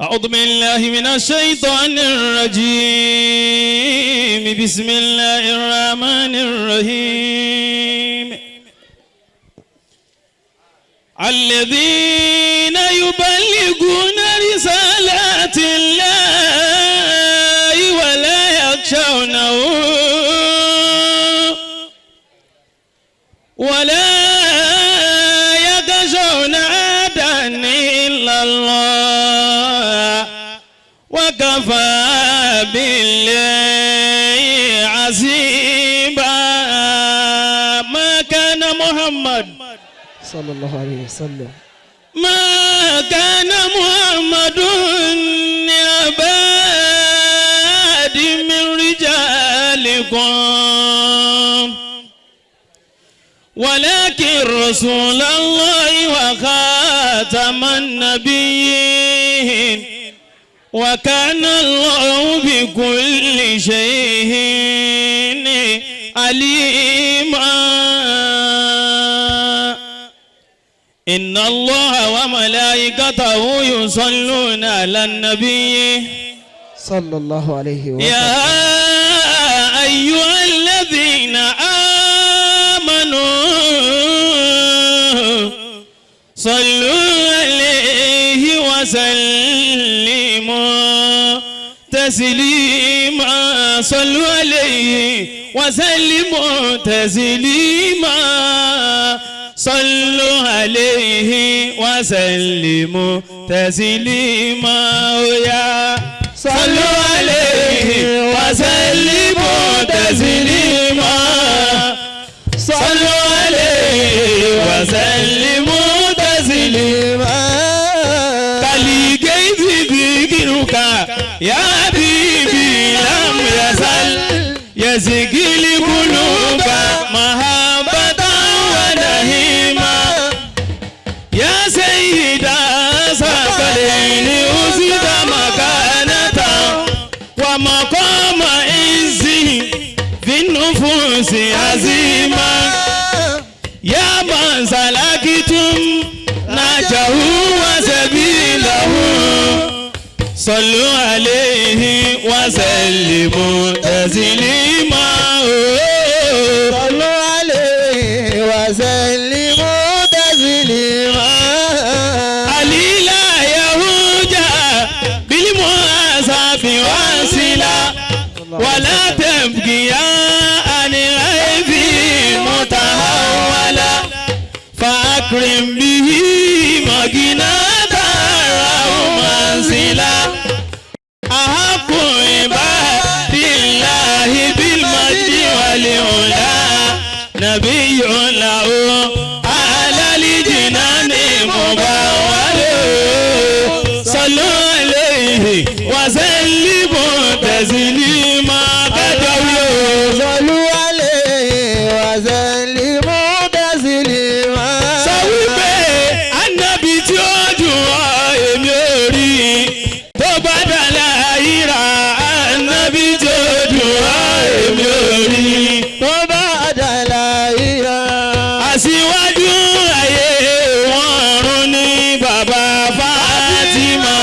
أعوذ بالله من الشيطان الرجيم. بسم الله الرحمن الرحيم. الذين يبلغون رسالات الله ولا يخشونه ولا يخشون أحدا إلا الله وكفى بالله حسيبا. ما كان محمد صلى الله عليه وسلم. ما كان محمد أبا أحد من رجالكم ولكن رسول الله وخاتم النبيين وكان الله بكل شيء عليما. إن الله وملائكته يصلون على النبي صلى الله عليه وسلم. يا أيها الذين آمنوا صلوا عليه وسلموا تسليما. صلوا عليه وسلموا تسليما. صلوا عليه وسلموا تسليما. يا صلوا عليه وسلموا تسليما. صلوا عليه وسلموا تسليما. كالغيث ذكرك يا حبيبي لم يزل يسقي القلوب محبة ونهيما. يا سيد الثقلين أزد مكانة ومقام عز في النفوس عظيما. يا من سلكتم نهجه وسبيله صلوا عليه وسلموا تسليما. صلوا عليه وسلموا تسليما. علي لا يهوجا بالمؤاسف واصلا ولا تبكي عن غيب متهولا فأكرم به مجنة منزلا. أحق عباد الله بالمجد والعلا نبي له على الجنان مبول. صلوا عليه وسلموا تسليما. كجولوا صلوا عليه وسلموا تسليما. Sọ wípé Ànábì tí ó jù ọ́ èmi ò rí, tó bá dàlẹ́ àyíra, Ànábì tí ó jù ọ́ èmi ò rí. Tó bá dàlà ìyá. Aṣíwájú ayé wọn rún ní bàbá Fatima.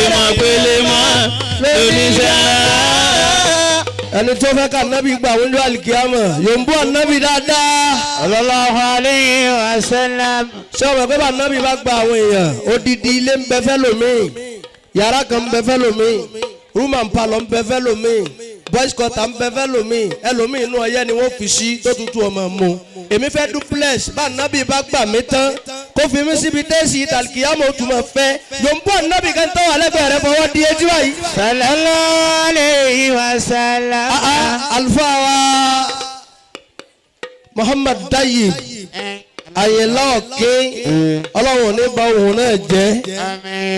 Pélémọ́ pélémọ́ lóníṣẹ́. Ẹni tó fẹ́ ká nábì gbà wọ́n lé alikiyama yòǹbó ànábì dáadáa. Sallallahu alayhi wa sallam. Ṣé ọmọ pé bá nábì bá gba àwọn èèyàn, odidi ilé ń bẹ fẹ́ lómi, yàrá kan ń bẹ fẹ́ lómi, room and parlour ń bẹ fẹ́ lómi, boys quarter ń bẹ fẹ́ lómi, ẹlòmíì inú ọyẹ́ ni wọ́n fi sí tó tutù ọmọ mu. Èmi fẹ́ duplex. Bá nábì bá gbà mí tán, kó fi mí síbi tẹ́sí ìtàlùkìyàmọ̀ òtún mọ̀ fẹ́. Yòǹbó ànábì kan tó wà lẹ́gbẹ̀ẹ́ rẹ, fọwọ́ di etí báyìí. Sallallahu alayhi wa sallam. Ah, ah, àlùfáà wa Muhammad Dayib Àyìnlá Ọ̀kín, Ọlọ́run ò ní bà òun náà jẹ́. Àmín.